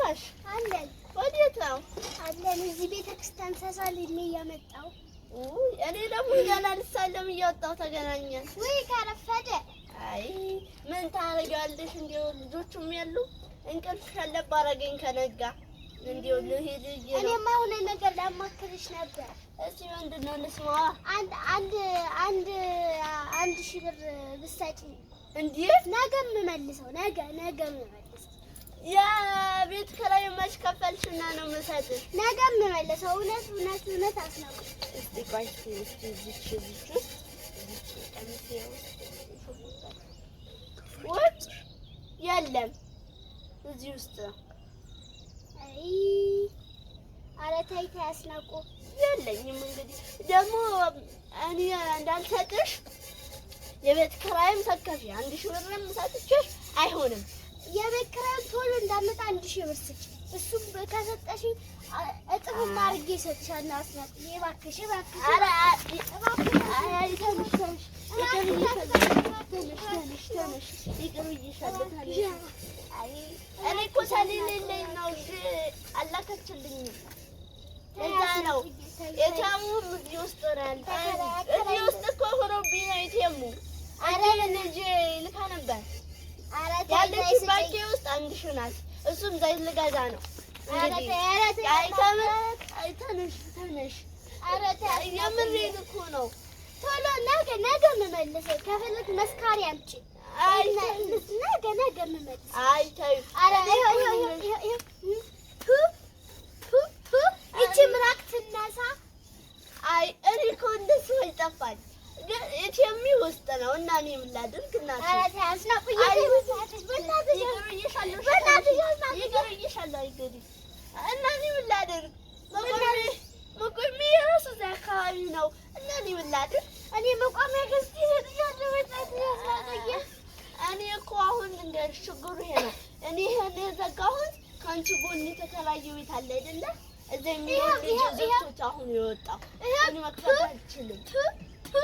ጠፋሽ? አለን። ወዴት ነው? አለን። እዚህ ቤተክርስቲያን ተሳልሜ እያመጣሁ። ውይ፣ እኔ ደግሞ ገና ልሳለም እየወጣሁ ተገናኘን። ውይ፣ ከረፈደ። አይ፣ ምን ታደርጊዋለሽ? እንዲያው ልጆቹም የሉ፣ እንቅልፍ ሸለብ አደረገኝ ከነጋ። እንዲያው ልሂድ ብዬ ነው። እኔማ የሆነ ነገር ላማክርሽ ነበር። እስኪ ምንድን ነው? ልስማዋ። አንድ አንድ አንድ 1,000 ብር ብትሰጪኝ። እንዴ? ነገ የምመልሰው፣ ነገ ነገ የምመልሰው። የቤት ኪራይ መች ከፈልሽና ነው የምሰጥሽ? ነገ የምመልሰው። እውነት እውነት እውነት አስናቁ። እስቲ ቆይ፣ እስቲ እስቲ እዚች እዚች ውስጥ፣ እዚች ቀሚሴ ውስጥ ውጭ የለም፣ እዚህ ውስጥ ነው። አይ፣ ኧረ ተይ ተይ አስናቁ። የለኝም። እንግዲህ ደግሞ እኔ እንዳልሰጥሽ የቤት ኪራይም ሰከፊ 1,000 ብርም ሰጥቼሽ አይሆንም። የቤት ኪራዩን ቶሎ እንዳመጣ 1,000 ብር ስጪ። እሱም ከሰጠሽኝ እጥፍም አድርጌ እሰጥሻለሁ። አስናቁ፣ እባክሽ እባክሽ። ኧረ እባክሽ። አይ፣ ተነሽ ተነሽ፣ ይቅር ብዬሻለሁ። ተነሽ ተነሽ ተነሽ፣ ይቅር ብዬሻለሁ። ተነሽ። አይ፣ እኔ እኮ ስለሌለኝ ነው እንጂ አላከችልኝም። ለዛ ነው። ATM ኡም እዚህ ውስጥ ነው ያለው። እዚህ ውስጥ እኮ ሆኖብኝ ነው ATM ኡ። ኧረ ልጄ ልካ ነበር። ኧረ ተይ ተይ ያለችኝ ስጪኝ። ባንኬ ውስጥ 1,000 ናት። እሱም ዘይት ልገዛ ነው። ኧረ እንግዲህ ተይ፣ ኧረ ተይ። አይ ተምን፣ አይ ተነሽ ተነሽ። ኧረ ተይ አስናቁ። የምሬን እኮ ነው። ቶሎ ነገ ነገ የምመልሰው። ከፈለግ መስካሪ አምጪ። አይ። ነገ ነገ የምመልሰው። አይ ተይው። ኧረ ይኸው ይኸው ይኸው ይኸው፣ ፑ ፑ ፑ፣ ይቺ ምራቅ ትነሳ። አይ፣ እኔ እኮ እንደሱ ይጠፋል፣ ግን ATM ውስጥ ነው እና እኔ ምን ላድርግ እናቴ? ኧረ ተይ አስናቁ። አይ፣ በእናትሽ በእናትሽ። ይቅር ብዬሻለሁ። በእናትሽ አስናቁ። ይቅር ብዬሻለሁ። አይ እንግዲህ እና እኔ ምን ላድርግ? መቆሜ የራሱ እዚያ አካባቢ ነው እና እኔ ምን ላድርግ? እኔ መቋሚያ ገዝቼ እሰጥሻለሁ። በእናትሽ አስናቁዬ። እኔ እኮ አሁን እንደ ችግሩ ይሄ ነው። እኔ ይሄን የዘጋሁት ከአንቺ ጎን የተከራየ ቤት አለ አይደለ? እዛ የሚኖር ልጅ ይኸው፣ ይኸው። ዘግቶት አሁን የወጣው። ይኸው። እኔ መክፈት አልችልም። ፑ ፑ፣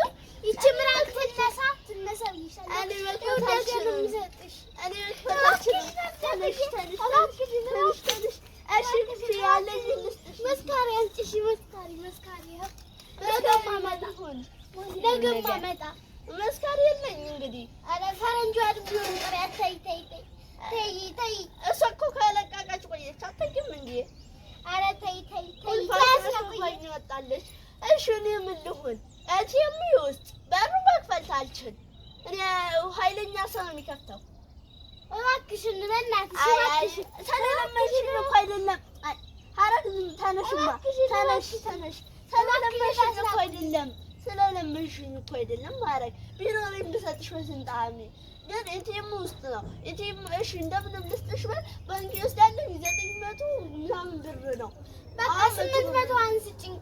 ይቺ ምራቅ ትነሳ ትነሳ ብዬሻለሁ። እኔ መክፈት ይኸው ነገ ነው አልችልም። የምሰጥሽ። እኔ መክፈት አልችልም። ተነሽ ተነሽ ተነሽ ተነሽ። እሺ ያለኝ ልስጥሽ። መስካሪ አምጪ። እሺ መስካሪ መስካሪ፣ ይኸው ነገ ማመጣ፣ ነገ ማመጣ። መስካሪ የለኝ እንግዲህ። ኧረ ፈረንጇ ቢሆን ጥሪያት። ተይ ተይ ተይ ተይ ተይ። እሷ እኮ ከለቀቀች ቆየች። አታውቂም እንዴ? ኧረ ተይ ተይ ተይ ቁልፍ ተይ አስናቁዬ። አስረፍኝ ወጣለች። እሺ እኔ ምን ልሁን? ATM ውስጥ በሩ መክፈት አልችል። እኔ ኃይለኛ ሰው ነው የሚከፍተው። እባክሽን በእናትሽ። አይ አይ፣ እባክሽን። ስለለመንሽኝ እኮ አይደለም። አይ ሐረግ ተነሽማ፣ እባክሽን፣ ተነሽ እባክሽን። ተነሽ። ስለለመንሽኝ እኮ እባክሽን። አይደለም፣ ስለለመንሽኝ እኮ አይደለም። ሐረግ ቢኖረኝ ብሰጥሽ በስንት ጣዕሜ፣ ግን ATM ውስጥ ነው። ATM እሺ እንደምንም ልስጥሽ ብል ባንክ ውስጥ ያለኝ 900 ምናምን ብር ነው። በቃ አሁን 800 አንስጭኝ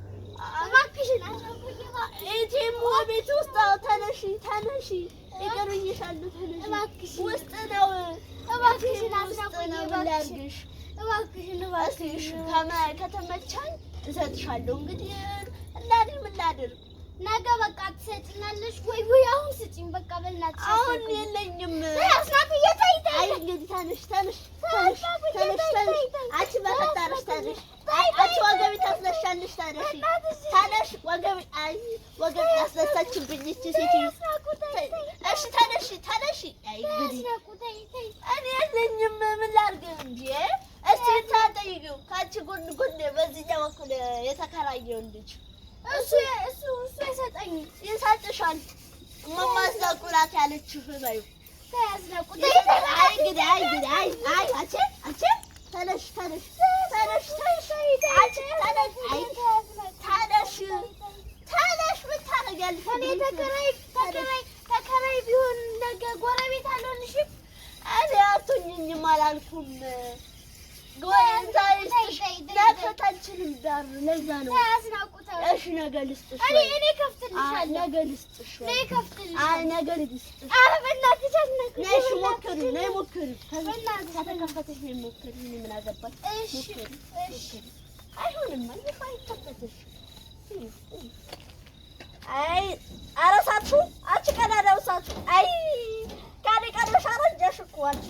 እባክሽን አስናቁዬ፣ እባክሽን። ATM ቤት ውስጥ ነው። ተነሺ ተነሺ፣ ይቅር ብዬሻለሁ። ተነሺ። እባክሽን። ውስጥ ነው። እባክሽን ATM ውስጥ አስናቁዬ፣ ነው። ምን እባክሽን። ላድርግሽ? እባክሽን። እስኪ እባክሽን። እሺ ከተመቻኝ እሰጥሻለሁ። እንግዲህ እና እኔ ምን ላድርግ? ነገ በቃ ትሰጭኛለሽ ወይ? ወይ አሁን ስጭኝ በቃ በእናትሽ አሁን አስናቁዬ። የለኝም። ተይ አስናቁዬ፣ ተይ ተይ። አይ እንግዲህ ተነሽ ተነሽ ተነሽ ተነሽ ተነሽ። አንቺ በፈጠረሽ ተነሽ። አንቺ ወገቤ ታስነሻለሽ። ተነሽ ተነሽ። ወገቤ፣ አይ ወገቤ ያስነሳችብኝ ይቺ ሴትዮ። እሺ ተነሽ ተነሽ። አይ እንግዲህ አስናቁ ተይ ተይ። እኔ የለኝም። ምን ላድርግ እንዴ? እስቲ ታጠይቂው ከአንቺ ጎን ጎን በዚህኛው በኩል የተከራየውን ልጅ። እሱ እሱ እሱ አይሰጠኝም። ይሰጥሻል። እማማ አስናቁ ናት ያለችህ በይው። ተይ አስናቁ ተይ ተይ። አይ እንግዲህ፣ አይ እንግዲህ፣ አይ አይ፣ አንቺ አንቺ ተነሽ ተነሽ ተነሽ ተነሽ፣ አንቺ ተነሽ፣ አይ ተነሽ ተነሽ። ምን ታደርጊያለሽ? እኔ ተከራይ ተከራይ ተከራይ ቢሆን ነገ ጎረቤት አልሆንሽም። እኔ አትሆኝኝም አላልኩም። ጎንዛ ይስጥሽ። መክፈት አልችልም በር፣ ለዛ ነው። ተይ አስናቁ ተይ። እሺ ነገ ልስጥሽ እኔ ወይ? እኔ አይ ከፍትልሻለሁ። ነገ ልስጥሽ እኔ ወይ? አይ ከፍትልሻለሁ። ነገ ልስጥሽ። ኧረ በእናትሽ አስናቁ። ነይ እሺ ሞክሪ፣ ነይ ሞክሪ። በእናትሽ። ከተከፈተሽ ነይ ሞክሪ። እኔ ምን አገባኝ? እሺ። ሞክሪ። እሺ። ሞክሪ። አይሆንም፣ አየሽ አይከፈትሽ። አይ ኧረ ሳትሽው አንቺ፣ ቀዳዳው ሳትሽው። አይ ከእኔ ቀድመሽ አረጀሽ እኮ አንቺ።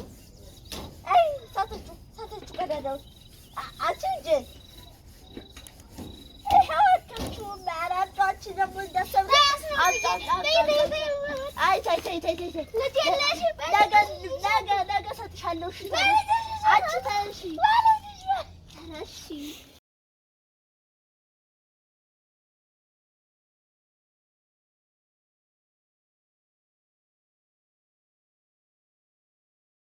አይ ሳተችው ሳተችው ቀዳዳው። አንቺ ደግሞ እንዳሰብሽ። አምጪ፣ አምጪ፣ አምጪ፣ አምጪ። አይ ተይ ተይ ተይ ተይ ተይ። ነገ ነገ ነገ እሰጥሻለሁ። እሺ ተነሽ። አንቺ ተነሺ ተነሺ።